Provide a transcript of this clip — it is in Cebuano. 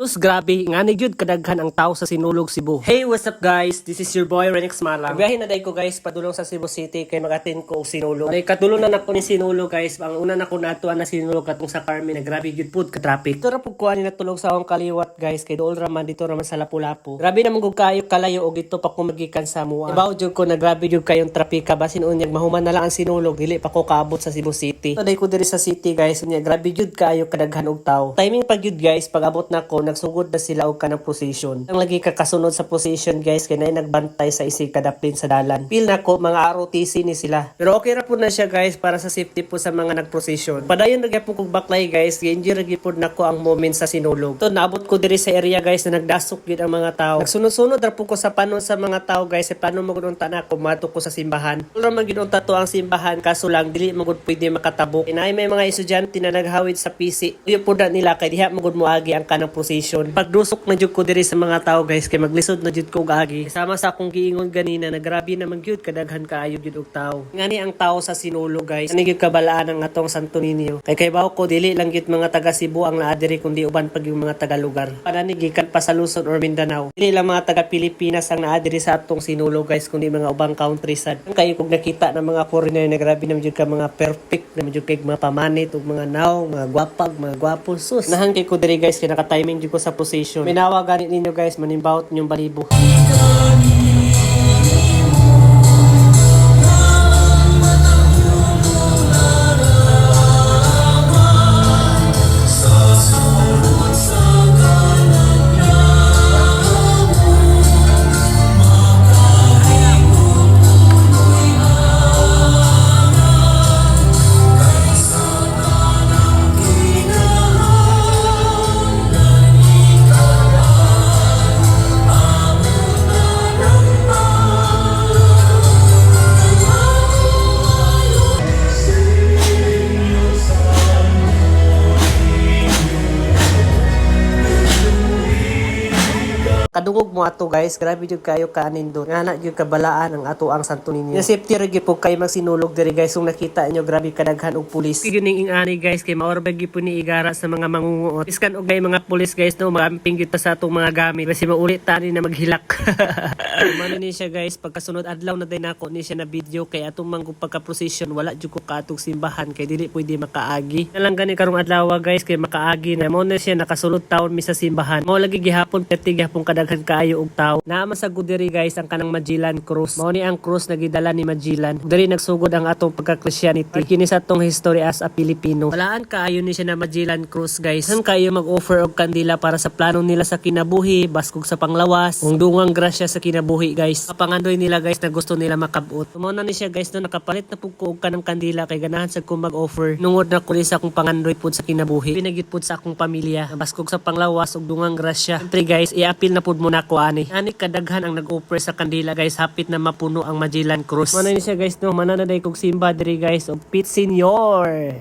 Sus, grabe, ngani gyud kadaghan ang tao sa Sinulog Cebu. Hey, what's up, guys? This is your boy Renix Malang. Biyahe na day ko, guys, padulong sa Cebu City kay mag-attend ko og Sinulog. Ay kadulong na nako ni Sinulog, guys. Ang una nako naadtuan na Sinulog katong sa Carmen na grabe gyud pud ka traffic. Dito ra pud ko ani natulog sa akong kaliwat, guys, kay dool ra man dito ra man sa Lapu-Lapu. Grabe naman gud kaayo kalayo og dito pa ko magikan sa mua. Ibaw jud ko na grabe jud kayong trapika, basin unyag mahuman na lang ang Sinulog, dili pa ko kaabot sa Cebu City. So day ko diri sa city, guys, unya grabe jud kaayo kadaghan og tao. Timing pag jud, guys, pag abot nako nagsugod na sila og kanang procession. Ang lagi ka kasunod sa procession, guys, kay naay nagbantay sa isig kadaplin sa dalan. Feel nako mga ROTC ni sila. Pero okay ra pud na siya, guys, para sa safety po sa mga nagprocession. Padayon ra gyapon kog baklay, guys, gi-enjoy ra gyud nako ang moment sa Sinulog. To naabot ko diri sa area, guys, na nagdasok gyud ang mga tao. Nagsunod-sunod ra pud ko sa panon sa mga tao, guys, sa paano magud unta na ako moadto ko sa simbahan. Wala man gyud unta to ang simbahan, kaso lang dili magud pwede makatabok. Inay may mga estudyante na naghawid sa PC. Uyo pud na nila kay diha magud moagi ang kanang procession. Pagdusok na jud ko diri sa mga tao, guys, kay maglisod na jud ko og agi. Sama sa akong giingon ganina na grabe naman gyud kadaghan kaayo gyud og tao. Ngani ang tao sa Sinulog, guys. Ani gyud kabalaan ang atong Santo Niño. Kay kaybaw ko dili lang gyud mga taga Cebu ang naa diri kundi uban pag yung mga taga lugar. Panani gikan pa sa Luzon or Mindanao. Dili lang mga taga Pilipinas ang naa diri sa atong Sinulog, guys, kundi mga ubang country sad. Ang kayo kog nakita ng mga foreigner na grabe naman jud ka mga perfect naman jud kay mga pamanit ug mga naong, mga gwapag, mga gwapo. Sus. Nahan kay ko diri, guys, kay naka-timing jud ko sa position. Minawa gani ninyo, guys, manimbawot ninyong balibo. Kadungog mo ato, guys, grabe jud kayo kaanindot. Nga na jud kabalaan ang ato ang Santo Niño. Na safety ra gyud po kayo magsinulog diri, guys, kung nakita niyo grabe kadaghan og pulis. Gyud ning ingani, guys, kay maor ba gyud po ni igara sa mga mangunguot. Iskan og mga pulis, guys, no, magamping gyud ta sa atong mga gamit kasi maulit tani na maghilak. Mano ni siya, guys, pagkasunod adlaw na din nako ni siya na video kay atong manggug pagka procession wala jud ko kaatong simbahan kay dili pwede makaagi. Na lang gani karong adlaw, guys, kay makaagi na mo na siya nakasulod taon mi sa simbahan. Mao lagi gihapon perti gihapon kadaghan kaayo og tao. Naa man sa diri, guys, ang kanang Magellan Cross. Mao ni ang cross na gidala ni Magellan. Diri nagsugod ang atong pagka-Christianity. Kini sa atong history as a Filipino. Walaan kaayo ni siya na Magellan Cross, guys. Han kayo mag-offer og kandila para sa plano nila sa kinabuhi, baskog sa panglawas, ug dungang grasya sa kinabuhi, guys. Kapangandoy nila, guys, na gusto nila makabot. Mao na ni siya, guys, no, nakapalit na pud ko og kanang kandila kay ganahan sad ko mag-offer. Nungod na ko ni sa akong pangandoy pud sa kinabuhi. Pinagit pud sa akong pamilya. Baskog sa panglawas ug dungang grasya. Siyempre, guys, i-appeal na pud mo nako ani. Ani kadaghan ang nag-offer sa kandila, guys, hapit na mapuno ang Magellan Cross. Mao na ni siya, guys, no, mana na day kog simba diri, guys, og Pit Senior.